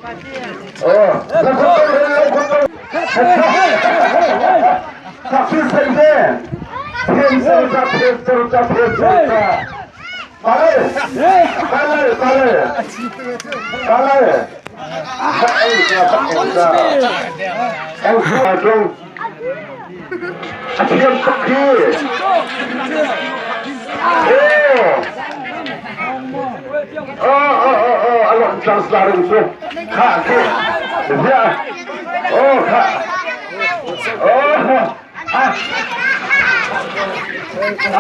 A thiam tuk khi. Oh, oh, oh, oh, a lok tlang slaring cu. Kha, khi. Zia. Oh, kha. Oh, ah.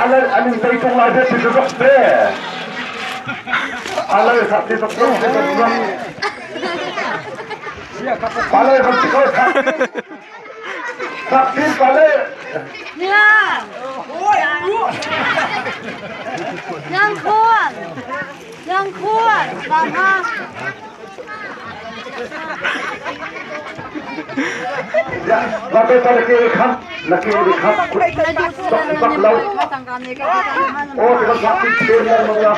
Alal anin tei tung lai te ti tuk te. Alal sak ti tuk tuk ti tuk tuk. Palai kan ti ko kha. Sak ti palai. Yang khuan. Yang khuan. Mama. La pe ta ke kham la ke ri kham bak lo. Oh, ti kan sak ti chen yan mo ya.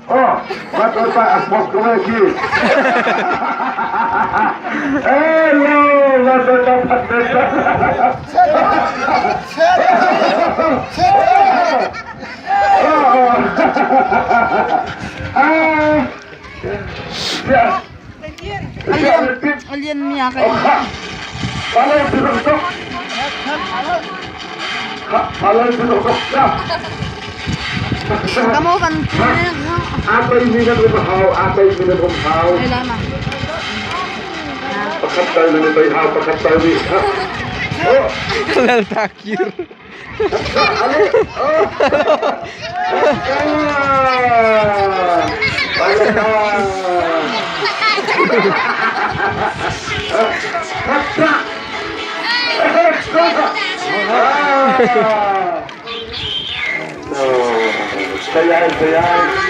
Oh, wat pa asmos ko ki. Hello, wat pa phat Alien mia kay. Kamu kan Atay mi nan um hau, atay mi nan um hau. Pakhat tal nan bay hau, pakhat tal mi. Oh. Lal takir. Oh. Sayang, sayang.